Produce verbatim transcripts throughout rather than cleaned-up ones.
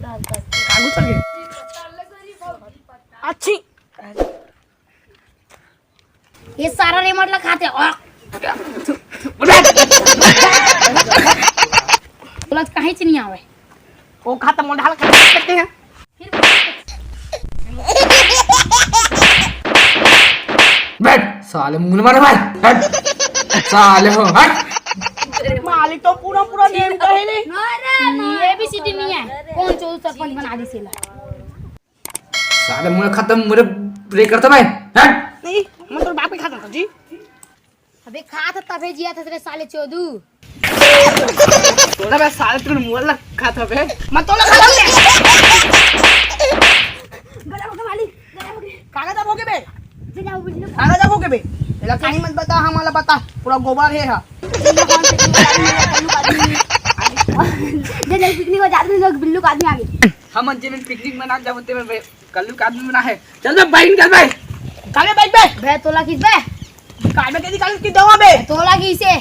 आगू चल गए। अच्छी। ये सारा रिमोट ला खाथे। और बोला तो कहीं से नहीं आवे। वो खाता मोंढा ला खा सकते हैं। बैठ साले, मुंह मारे भाई। हट। साले हो, हट। मालिक तो पूरा पूरा नेम कहे ले। ए बी सी डी नहीं है। कौन चौदह सरपंच बना दी सेला? साले मुंह खत्म, मुझे ब्रेक करता भाई। हट। नहीं, मैं तो बाप के खाता था जी। अबे खा था तबे जिया था तेरे साले चोदू। तोला बे साले तू मोला खा था बे। मैं तोला खा था बे। गजब हो गया मालिक, गजब हो गया। कागज अब हो गए बे। जे जाओ बिल्लू। कागज अब हो गए बे। एला कहीं मत बता, हमारा बता। पूरा गोबर है हा। जे जाओ पिकनिक में जाते हैं लोग बिल्लू का आदमी आगे। हम जेमे पिकनिक मना जाबो तेमे बे, कल्लू का आदमी बना है। चल बे, बाइक निकाल बे। काले बाइक बे। बे तोला किस बे? काल में कैसी काल की दवा बे? तोला किसे?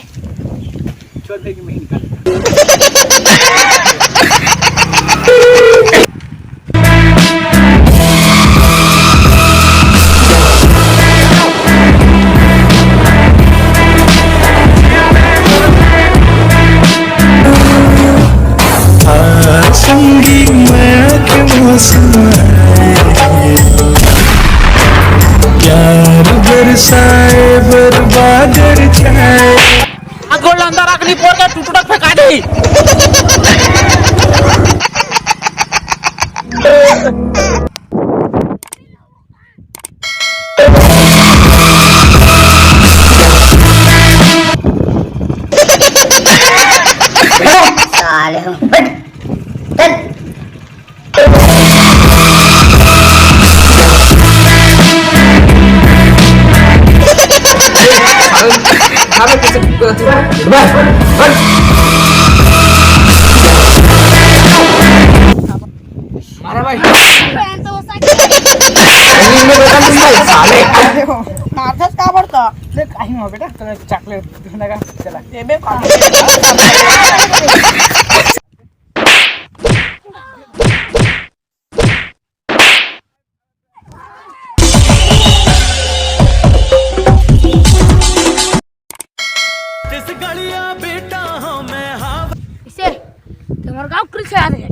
छोड़ दे कि मैं निकाल। संगी मैं के मौसम आए, प्यार बरसाए, बर्बादर छाए। आ गोल अंदर रख ली, पोर के टुटुटक फेंका दी। साले हो, बैठ, चल। साले कैसे गलती बैठ, बैठ। मारा भाई। बहन तो वो साइकिल। नहीं, मैं बता दूंगा, साले। देखो, मारथस का पड़ता? ले, काहे हो बेटा? तो चॉकलेट देने का चला। ये बे, इसे तुम्हारे गांव कृषि आ रहे हैं।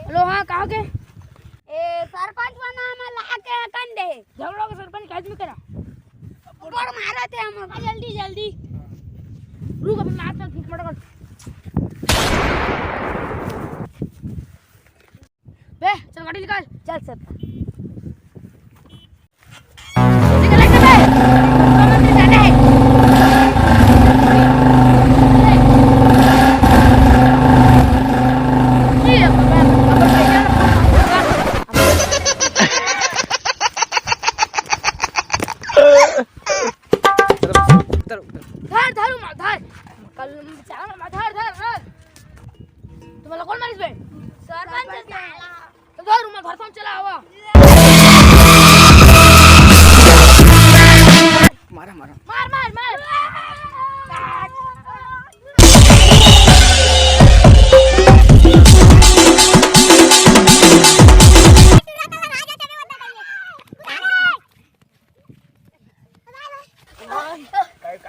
हेलो, हाँ, कहाँ के? ए, सरपंच बना, हम ला के कंडे। झगड़ा के सरपंच के आदमी करा। ऊपर मारा थे हम। जल्दी, जल्दी। रुक, अभी मार चल, फूट मत कर। बे, चल गाड़ी निकाल। चल सर। निकल, निकल, निकल। धर, धर, उमा, धर। कल बेचारा उमा, धर, धर, धर। तुम्हाला कोण मारिस बे? सरपंच साला। तो धर, उमा, घर फोन चला आवा। मारा, मारा। मार, मार, मार।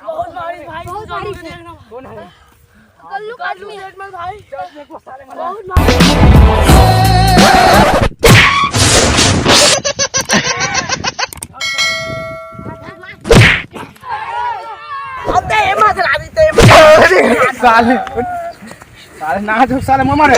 बहुत मारी भाई, बहुत मारी। कौन है? कल्लू का आदमी है। भाई, बहुत मारी। अबे, ये मत ला दी, ते मत। अरे, साले। साले, ना जो साले, मुंह मारे।